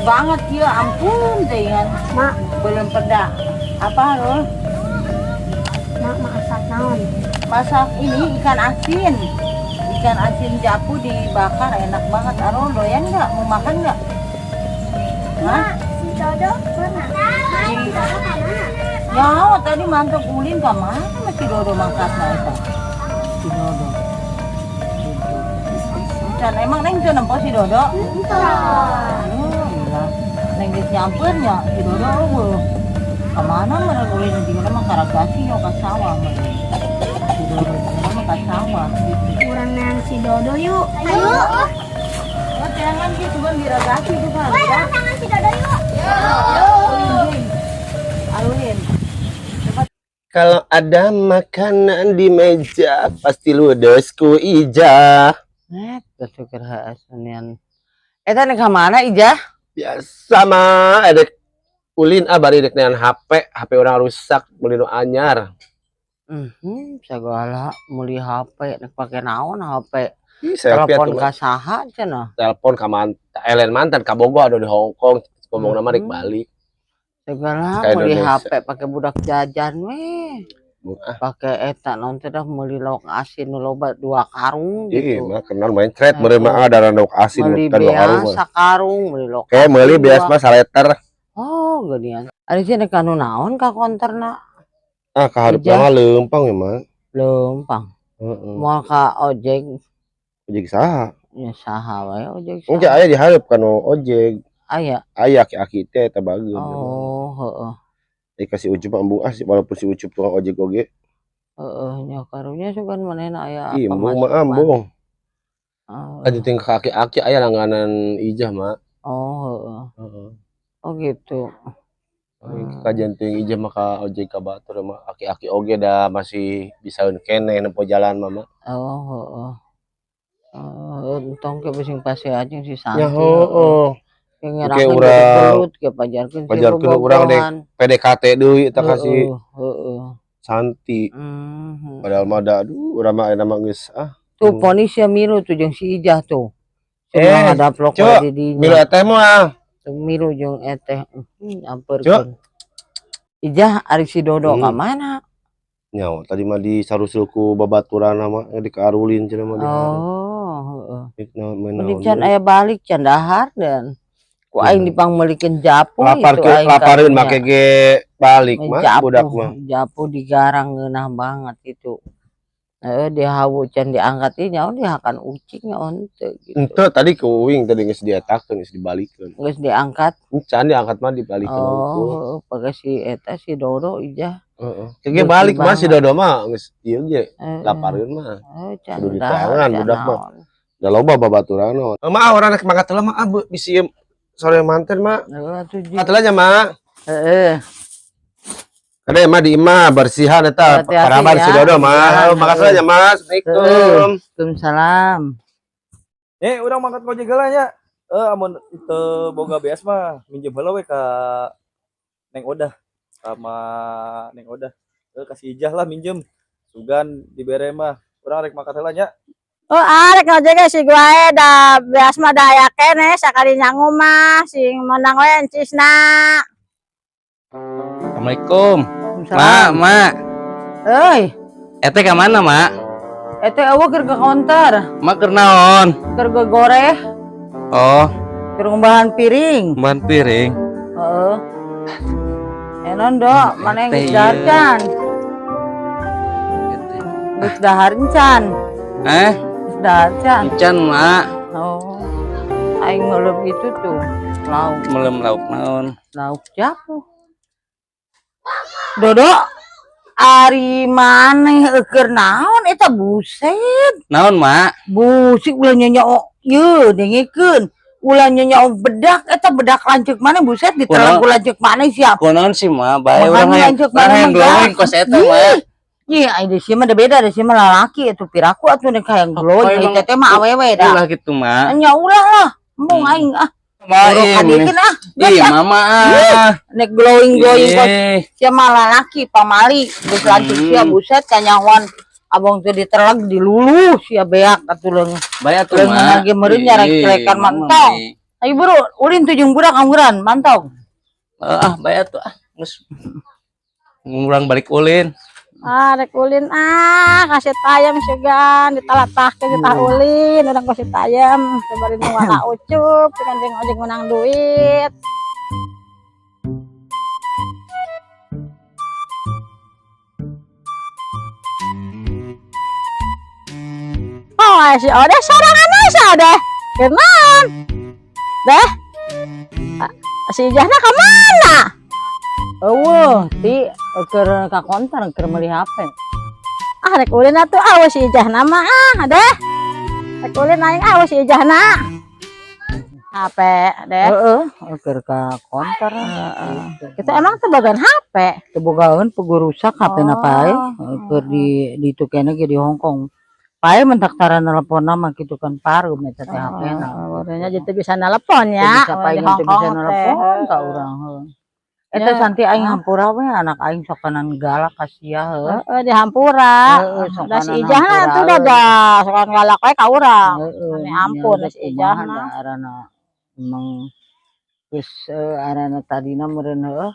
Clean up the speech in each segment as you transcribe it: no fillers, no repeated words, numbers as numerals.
Banget ya, ampun dengan Mak, belum peda. Apa lo? Mak masak naon? Masak ini ikan asin. Ikan asin japu dibakar enak banget. Arul doyan nggak? Mau makan nggak? Hah? Si Dodo mana? Si Dodo mana? Ya, tadi mantuk ulin ke mana sama si Dodo mangkat eta? Si Dodo. Gitu. Dan emang neng tuh nempo si Dodo? Entah. Oh, iya. Neng geus nyampeurnya si Dodo euweuh. Kemana meureun ulin juga mah karagasi yo ka sawah meureun. Si Dodo juga mah ka sawah gitu. Urang neang si Dodo yuk. Ayo. Oh, jangan sih cuma diragasi tuh kan. Woi, urang neangan si Dodo yuk. Alulin. Alulin. Kalau ada makanan di meja, pasti ludes ku Ijah. Eh, bersyukur nian. Eta nih ka mana Ijah? Biasa mah, ada ulin ah bari dek neangan HP, HP urang rusak, beli nu anyar. Segala meuli HP, nek pake naon HP? Ih, selfie Telepon atuh, ka saha cenah? Telepon ka mantan, Ellen mantan ka Bogo ada di Hong Kong, ngomong nama rek balik. Segala Ka meuli Indonesia. HP pake budak jajan weh. Ah, Pake eta naon teh dah meuli lauk asin nu loba 2 karung ih, gitu. Mah kenal main thread meureun mah ada lauk asin Meuli kan 2 karung beas mah. Sakarung, meuli lauk Kayak asin meuli beas dua. Mah saleter. Oh, geuningan. Ari sih nek anu naon ka konterna? Ah, ka hareup Ijah. mah leumpang ya mah. Leumpang. Heeh. Moal ka ojek? Ojek saha? Ya saha wae ojek Engke saha. aya di hareup kan ojek. Aya. Aya aki-aki teh eta bageun. Oh, heeh. Eh, kasih Ucup mah embung ah, walaupun si Ucup tukang ojek oge. Heeh, nya karunya sugan manehna aya Ih, embung mah pemasukan. Embung. Oh, Aja ting ka aki-aki aya langganan Ijah mah. Oh, heeh. Heeh. Oh gitu. Kajian ting Ijah mah ka ojek ka batur mah aki-aki oge da masih bisaeun keneh nempo jalan mah. Mah. Oh, heeh. Oh, entong ke bising pasti aja si Santi. Ya heeh. Yang Oke, ngerakeun urang gelut ke pajarkeun si pajarkeun urang dek bobogohan. PDKT deui eta ka si Heeh. Santi. Padahal mah da aduh urang mah ayeuna mah geus ah. Tuh ponis ya milu tuh jeung si Ijah tuh. Eh, Cuma ngadaplok Cuk, we di dinya. Milu eteh mah. Tuh milu jeung eteh. Nyamperkeun. Ijah ari si Dodo ka mana? Nyawa tadi mah di sarusul ku babaturan mah di karulin cenah mah di hareup. Oh, heeh. Rek naon main Mending naon can deui. Aya balik can dahar dan ku aing dipangmeulikeun japu Lapar itu ke aing lapareun karunya. Make ge balik mah Japu, budak mah. Japu digarang ngeunah banget itu. Heeh, dihawu can diangkat ieu nyaho dihakan ucing nyaho henteu gitu. Henteu, tadi ku uing tadi geus dietakeun geus dibalikeun. Geus diangkat. Can diangkat mah dibalikeun Oh, hungkul. heeh, pake si eta si Dodo Ijah. Heeh. Ge Beuki balik mah si banget. Dodo mah geus ieu ge lapareun mah. Eh, can Kudu dahar diteangan can budak mah. naon. Da loba babaturan. Mah urang rek mangkat heula mah ah bisi ieu sore manten mah. Heeh atuh ji. Mangkat heula nya mah. Heeh. Kade mah di imah bersihan eta Hati-hati karaban si ya, Dodo di mah. jalan, Makasih heeh. nya Mas. Assalamualaikum. Waalaikumsalam. Eh, urang mangkat ngojek heula nya. Eh, amun teu boga beas mah minjem heula we ka Neng Odah sama Neng Odah. Eh, kasih Ijah lah minjem. Sugan dibere mah. Urang rek mangkat heula nya. Oh, arek ngojek ge si wae da beas mah da aya keneh sakali nyangu mah sing menang we encisna. Assalamualaikum. Mak, Waalaikumsalam. Mak. Euy, Ete ka mana, Mak? Ete euweuh keur ke konter, Mak keur naon? Keur gogoreh, Oh, keur ngumbahan piring. Ban piring. Heeh. Enon do, mana yang Ete, geus dahar iya. can? Ete. Geus dahar can? Eh, Geus dahar can? Encan, Mak. Oh. Aing ngeuleum itu tuh, lauk, Melem lauk naon? Lauk japu. Dodo, ari maneh eueur naon eta buset. Naon, Mak? Busik ulah nyanyo ye dengekeun. Ulah nyanyo bedak eta bedak lanceuk maneh buset ditelan Kunaon? Ku lanceuk maneh siap. Kunaon sih, Mak? Bae Makanya urang hayang lanceuk urang maneh hayang mah glowing gas. kos eta, Ih, Mak. Ih, ai di sieun mah da beda, di sieun mah lalaki atuh piraku atuh nek hayang glowing Oh, ai emang teteh mah awewe da. Ulah gitu, Mak. Nya ulah lah. Embung aing ah. Ma, Boro ih, kadiekeun ah. Geus Ih, ah. mama ah. Nek glowing glowing kos Ih, sia mah lalaki pamali geus lanceuk sia buset kanyahoan abang teh diteleg diluluh sia beak atuh leung. Bae atuh, Leungeun Mak. ge meureun nya rek Ih, celekan mah mama, entong. ih. Ayo buru, ulin tuh jeung budak angguran, mantau. Ah, bae atuh ah. Geus. Urang balik ulin. Ah, rek ulin ah, kasih tayam sugan, ditalatahkeun kita ulin, urang kasih tayam, sabari nu ka Ucup, dengan jeung ojek menang duit. Oh, si Odeh sorangan si Odeh. Kenaon? Deh. Ah, si Ijahna ka mana? Eueuh, ti keur ka konter keur meuli HP. Ah, rek ulin atuh awas si Ijahna mah ah, deh. Rek ulin aing awas si Ijahna. HP, deh. Heeh, keur ka konter. Kita emang teu bogaan HP. Teu bogaeun pugu rusak HP na pae, Oh. keur di ditu keneh ge di Hong Kong. Pae mentak tara nelponna mah kitu kan pareum eta teh HP na. Oh, urangnya jadi teu bisa nelpon ya. Teu bisa pae Di teu Hong bisa Kong teh. nelpon ka urang heuh. Eta Ya. Santi aing hampura we anak aing sokanan galak ka sia heuh. Heeh, di hampura. Heeh, Da si sokanan Ijahna hampura tuh we. dah sokan galak we ka urang. Heeh, Ane ampun nya si Ijah kumaha mah. da arana emang geus arana tadina meureun heuh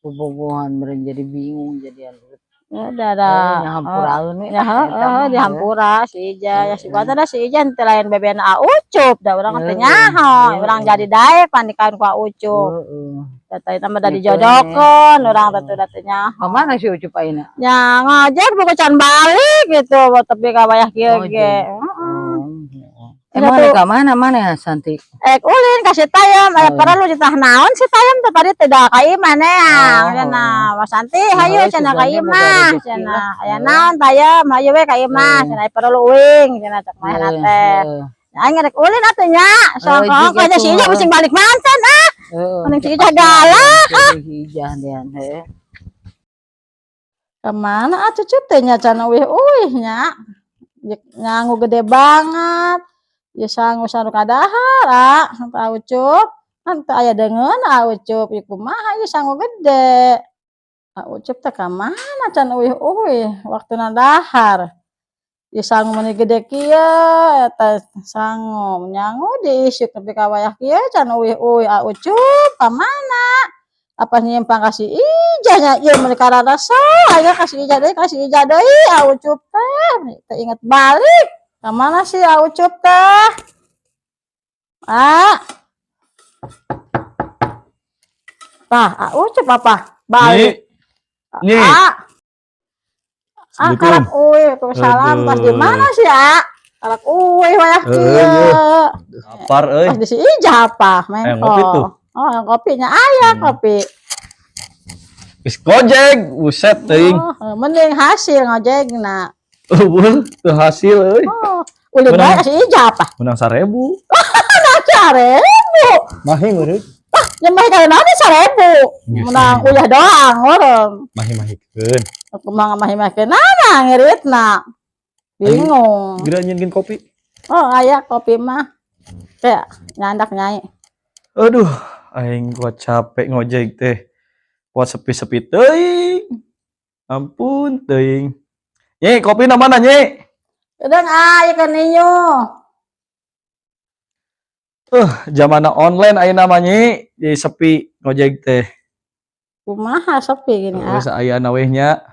bobogohan meureun jadi bingung jadi anu. Ya udah dah. Nya hampuraeun we. Ya heeh, di hampura si Ijah ya si Bata dah si Ijah teu lain bebena A Ucup da urang teh nyaho, urang jadi daek pan dikawin ku A Ucup. Heeh. Da teh mah da Gitu, dijodohkeun urang teh tuh da teu nyaho. Ka mana si Ucup ayeuna? Nya ngojek buku can balik gitu, tapi ka wayah kieu ge. Heeh. Emang Satu. ka mana mana ya Santi? Ek ulin kasih tayam, aya perlu ditah naon si tayam teh tadi teh da ka imah neang. Oh. Cenah, Mas Santi hayu Ya, cenah ka sugana boga imah rezeki cenah. lah. Aya naon tayam hayu we ka imah cenah aya perlu uing cenah cek manehna teh. Aing rek ulin atuh nya. Songkong juga aja si tuh, Ijah mesti balik mantan ah. Heeh. Mending si Ijah galak ah. Ijah dean heuh. Kemana ah cucu teh nya can uih-uih nya. Nyangu gede banget. Ya sangu saru kadahar ah, teu Ucup. Kan teu aya deungeun ah Ucup, ieu kumaha ieu sangu gede. Ah Ucup teh ka mana can uih-uih waktuna dahar. Ieu sangu meuni gede kieu eta sangu nyangu diisuk nepi ka wayah kieu can uih-uih ah Ucup ka mana? Apa nyimpang ka si Ijah nya ieu meuni kararasa aya ka si Ijah deui ka si Ijah deui ah Ucup teh teu inget balik. Ka mana sih ah Ucup teh? Ah. Tah, ah Ucup apa? Balik. Nyi. Ah. Ah, Assalamualaikum. karak uih, waalaikumsalam. Pas di mana sih, ah? Karak uih wayah kieu. Lapar euy. Pas di si Ijah apa? Aya Mengko. ngopi tuh. Oh, yang kopinya aya kopi. Geus gojek, buset teuing. Oh, mending hasil ngojekna. Eueuh, teu hasil euy. Oh, ulin Menang. bae si Ijah apa? Menang 1000. Menang 1000. Mahi ngeureut. Ah, nyembah kana naon 1000. Geus, Menang uyah doang urang. Mahi-mahikeun. Kumaha mahi-mahikeun nana ngiritna. Bingung. Geura nyieunkeun kopi. Oh, aya kopi mah. Kayak nyandak nyai. Aduh, aing gua capek ngojek teh. Kuat sepi-sepi teuing. Ampun teuing. Nyi, kopi na mana nyi? Udah ah, ieu kan ninyu. Zamana online ayeuna mah nyi, jadi sepi ngojek teh. Kumaha sepi gini ah. Geus aya weh nya.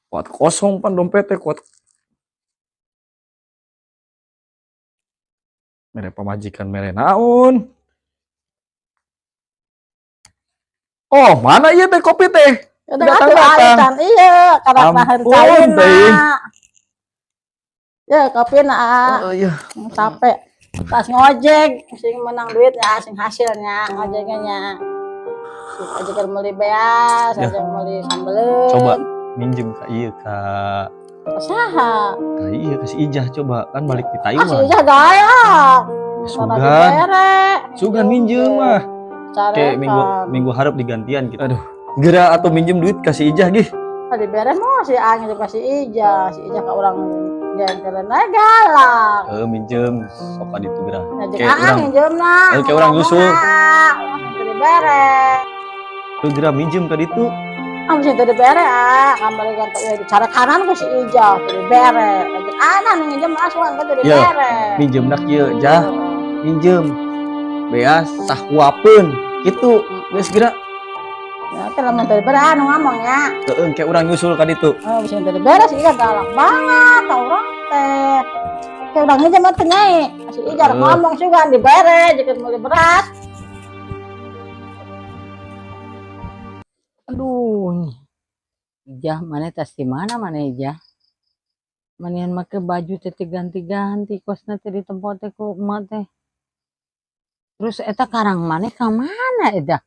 Kuat kosong pan dompet teh kuat. Mere pamajikan mere naon. Oh, mana ieu teh kopi teh? Udah Datang-datang. atuh can ieu karak nahan Ampun, caina. teuing. Ya kopi na ah. Oh iya. Capek. Pas ngojek sing menang duitnya, sing hasilnya ngojeknya nya. Sing ojek keur meuli beas, Ya. ojek meuli sambeleun. Coba minjem ka ieu ka Saha? ka ieu ka si Ijah coba kan balik di Ah, si Taiwan. Ijah galak. Sugan. Dibere. Sugan minjem mah. Kayak minggu minggu harap digantian gitu. Aduh, geura atau minjem duit ka si Ijah gih. Dibere mau si Ang juga si Ijah, si Ijah ka urang jengkelan ae galak. Minjem sok ka ditu geura. Nah, jeung Kayak Aang urang. minjemna. Kayak urang nyusul. Urang teu dibere. Geura minjem ka ditu. Ah, mesti teu dibere ah, kamari kan teh cara kanan ku si Ijah teu dibere. Lanjut anak nu nginjem asuhan teu dibere. Minjemna kieu, Jah. Minjem. Beas sahuapeun. Kitu, geus geura. Ya, teh lamun teu dibere anu ngomong ya. Heeh, kayak urang nyusul ka ditu. Oh, bisa teu dibere si Ijah galak banget tau urang teh. Kayak urang nginjem mah teu nyai. Si Ijah ngomong sugan dibere jika meuli beras. Aduh, Ijah mana tas di mana mana Ijah? Manian make baju teh ganti-ganti kosna teh di tempat teh ku emak teh. Terus eta karang maneh ka mana eta?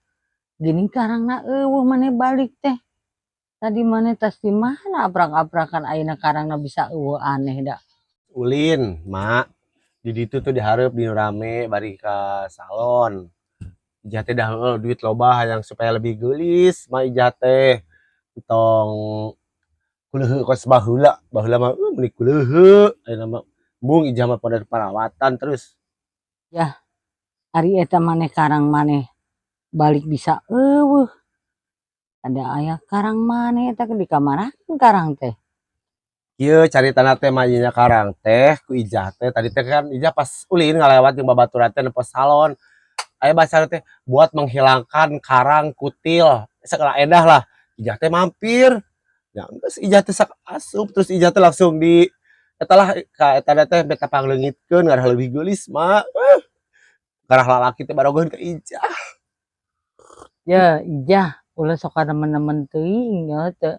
Gini karangna eueuh maneh balik teh. Tadi maneh tas di mana aprak-aprakan ayeuna karangna bisa eueuh aneh da. Ulin, Mak. Di ditu tuh dihareup di nu rame bari ka salon. Ijah teh dah heueuh duit loba hayang supaya lebih geulis mah Ijah teh. Tong kuleuheuh kos baheula, baheula mah meuni kuleuheuh ayeuna mah embung Ijah mah pada perawatan terus. Yah, ari eta maneh karang maneh balik bisa eueuh. Ada aya karang maneh eta di kamarakeun karang teh. Ieu caritana teh mah ieu nya karang teh ku Ijah teh tadi teh kan Ijah pas ulin ngalewat jeung babaturan teh nempo salon. Aya bahasa teh buat menghilangkan karang kutil segala edah lah. Ijah teh mampir. Ya geus Ijah teh sak asup terus Ijah teh langsung di eta lah ka eta teh beta pangleungitkeun ngarah leuwih geulis mah. Ngarah lalaki teh barogoheun ka Ijah. Ya Ijah ulah sok nemen-nemen teuing nya teh.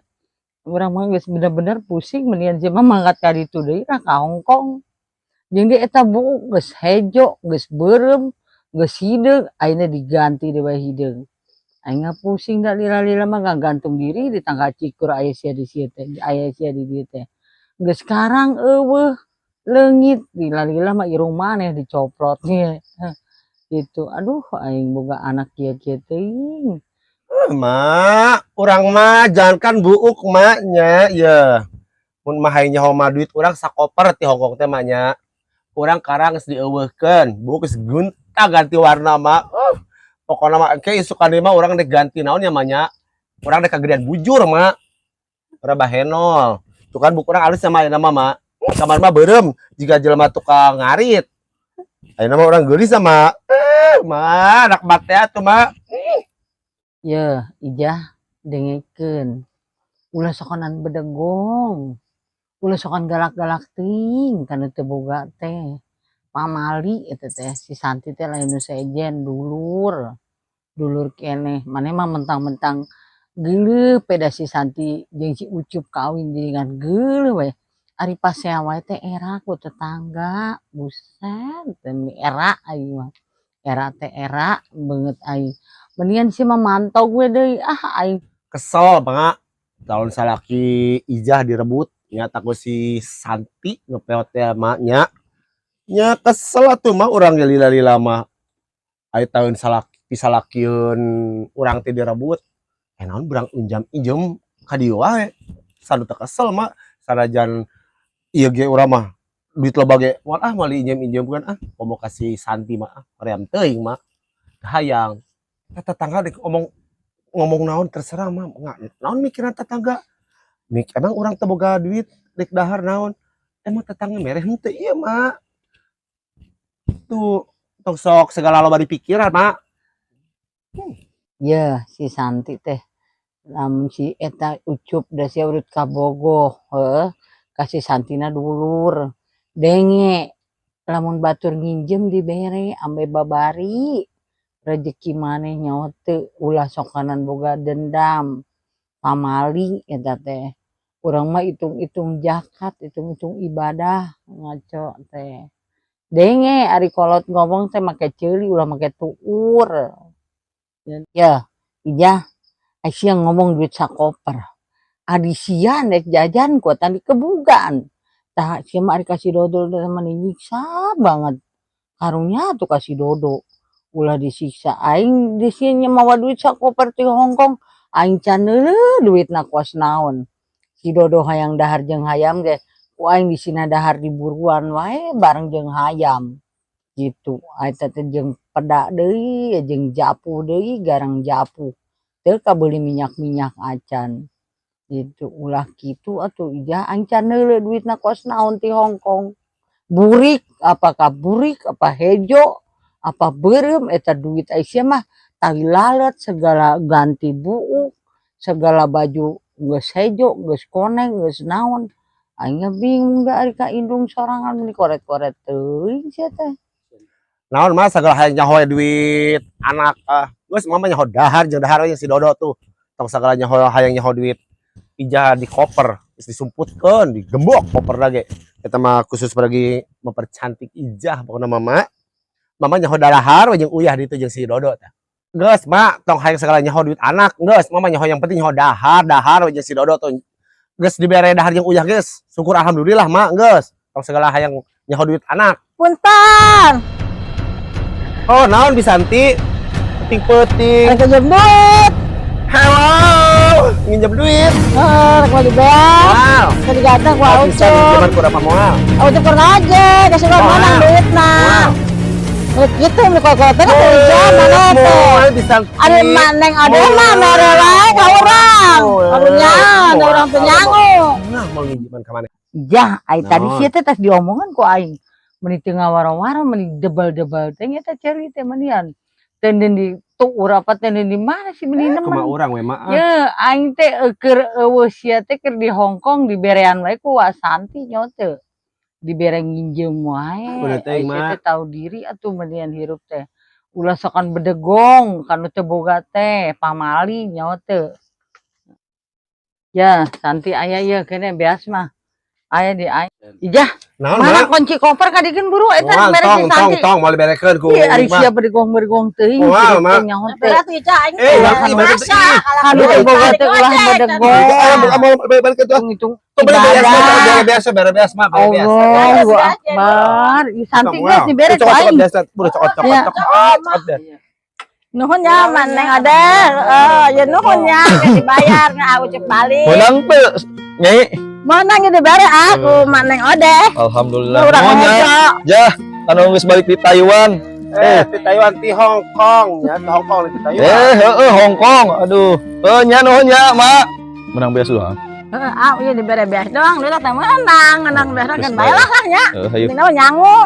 Urang mah geus bener-bener pusing mendingan sia mah mangkat ka ditu deui lah ka Hongkong. Jeung di eta buuk geus hejo, geus beureum, geus hideung, ayeuna diganti deui bae hideung. Aing mah pusing da lila-lila mah ngagantung diri di tangkal cikur aya sia di sieu teh, aya sia di dieu teh. Geus karang eueuh leungit lila-lila mah irung maneh dicoplot ge. Gitu. Aduh aing boga anak kieu-kieu teuing. Mak, urang mah jangankan buuk mak nya ye. Mun mah hayang nyaho mah duit urang sakoper ti Hongkong teh mak nya. Urang karang geus dieuweuhkeun, buuk geus gunta ganti warna mah. Pokona mah engke isukan deui mah urang dek ganti naon nya mak nya. Urang dek kagedean bujur mak. Urang bahenol. Tuh kan buuk urang alus sama ayeuna mah mak. Kamar mah beureum jiga jelema tukang ngarit. Ayeuna mah urang geulis sama mak anak mak teh atuh mak. Ye, Ijah dengekeun. Ulah sokonan bedegong. Ulah sokan galak-galak teuing kana teu boga teh. Pamali eta teh si Santi teh lain nu sejen dulur. Dulur keneh. Maneh mah mentang-mentang geuleuh peda si Santi jeung si Ucup kawin jadi ngan geuleuh we. Ari pasea wae teh era ku tetangga. Buset, teh era aing mah. Era teh era beungeut aing. Mendingan si mah mantau gue deui ah aing. Kesel banget. Calon salaki Ijah direbut nya takut si Santi ngepeot teh mak nya. Nya kesel atuh mah urang ge lila-lila mah. Aya tahun salaki pisalakieun urang teh direbut. Naon urang injam-injem ka dieu wae. Sanu teh kesel mah sanajan ieu ge urang mah duit loba ge moal ah moal diinjem-injemkeun ah komo ka si Santi mah ah hoream teuing mah. Hayang. Tetangga dek ngomong naon terserah mah nggak naon mikiran tetangga. Mik emang urang teu boga duit dek dahar naon. Emang tetangga mere henteu ieu mah. Tuh tong sok segala loba dipikiran mak. Ya si Santi teh lamun si eta Ucup da sia urut ka Bogoh heuh ka si Santina dulur. Denge lamun batur nginjem dibere ambe babari. Rezeki maneh nyaho teu ulah sokanan boga dendam. Pamali eta teh. Urang mah hitung-hitung zakat, hitung-hitung ibadah ngaco teh. Denge ari kolot ngomong teh make ceuli ulah make tuur. Ya, Ijah, ai sia ngomong duit sakoper. Adi sia nek jajan kuatan dikebugaan. Tah sia mah ari kasih dodol teh mah nyiksa banget. Karunya tuh kasih dodo. Ulah disiksa aing di sini mawa duit sakoper ti Hongkong aing can neueuh duitna kuas naon. Si Dodo hayang dahar jeung hayam ge ku aing di sina dahar di buruan wae bareng jeung hayam. Gitu. Eta teh jeung peda deui jeung japuh deui garang japuh. Teu kabeuli minyak-minyak acan. Gitu, ulah kitu atuh, Ijah, aing can neuleu duitna kos naon ti Hong Kong. Burik, apakah burik, apa hejo, apa beureum eta duit, ai sia mah tai lalet segala, ganti buuk, segala baju geus hejo, geus koneng, geus naon. Aing ge bingung da ari ka indung sorangan, meuni koret-koret teuing sia teh. Naon mah segala hayang nyaho duit anak ah. Geus, mama nyaho dahar jeung dahar we si Dodo tuh. Tong segala nyaho hayang nyaho duit Ijah di koper, geus disumputkeun, digembok koper lagi. Eta mah khusus bagi mempercantik Ijah pokokna, mama. Mama nyaho dahar we jeung uyah ditu jeung si Dodo tah. Geus, Mak, tong hayang segala nyaho duit anak, geus, mama nyaho yang penting nyaho dahar, dahar we jeung si Dodo tuh. Geus dibere dahar jeung uyah geus. Syukur alhamdulillah, Mak, geus. Tong segala hayang nyaho duit anak. Punten. Oh, naon Bisanti? Peting-peting. Rek nginjem duit. Hello, nginjem duit. Heeh, rek baju beas. Wow. Tadi ganteng ku Bisa Ucup. minjeman ku berapa moal? Ucup kurang aja, kasih gua Moal. menang duitna. Moal. Duit gitu beli kok teh kan jam mana teh. Moal Bisanti. Ari emak neng ade mah mere wae ka urang. Karunya ada urang teu nyangu. Nah, mau nginjeman ka mana? Ijah, ai tadi Naon? sia teh tas diomongan ku aing. Meuni teu ngawaro-waro, meuni debal-debal teh eta ceuli teh menian. Tenden di tuur apa tenden di mana sih meuni Kumaha nemen. Urang we mah? Ah. Ya, aing teh keur euweuh sia teh keur di Hong Kong diberean wae ku Wa Santi nyo teu. Dibere nginjem wae. Udah teuing, Ai sia Mak. teh tahu diri atuh menian hirup teh. Ulah sokan bedegong kanu teu boga teh, pamali nyaho teu. Ya, Santi aya ieu kene beas mah. Aya di aing. Ijah, Naon, mana Mak? kunci koper kadikeun buru eta Moal, mere tong si tong Santi. tong mau diberekeun ku Iya, ari mah. sia bedegong-bedegong teuing Moal, hirup Mak. teh nyaho teh. Berat Ica aing Eh, teh. balik, balik, Masa Kanu teu boga teh ulah bedegong. Eh, mau balik balik ke tuh. Hitung-hitung Tuh beli beas, ibadah. bere beas, bere beas, Mak, bere beas. Allahu Akbar. Ih, Santi geus dibere ku Cokot aing. biasa, buru cokot cokot Ya. cokot cokot biasa. Nuhun ya man neng ade. Eh, ya nuhun ya geus dibayar nah Ucup balik. Menang teu, Nyai? Menang ya dibere aku man neng ode. Alhamdulillah. Urang Nuhun ya. hejo. Jah, anu geus balik di Taiwan. Eh, di Taiwan, di Hong Kong ya, di Hong Kong, di Taiwan. Eh, heeh, Hong Kong. Aduh. Eh, nya nuhun ya, Mak. Menang beas doang. Heeh, ah iya dibere beas doang, duit teh menang, menang beas kan Geus bae lah nya. Heeh, hayu. Dina nyangu.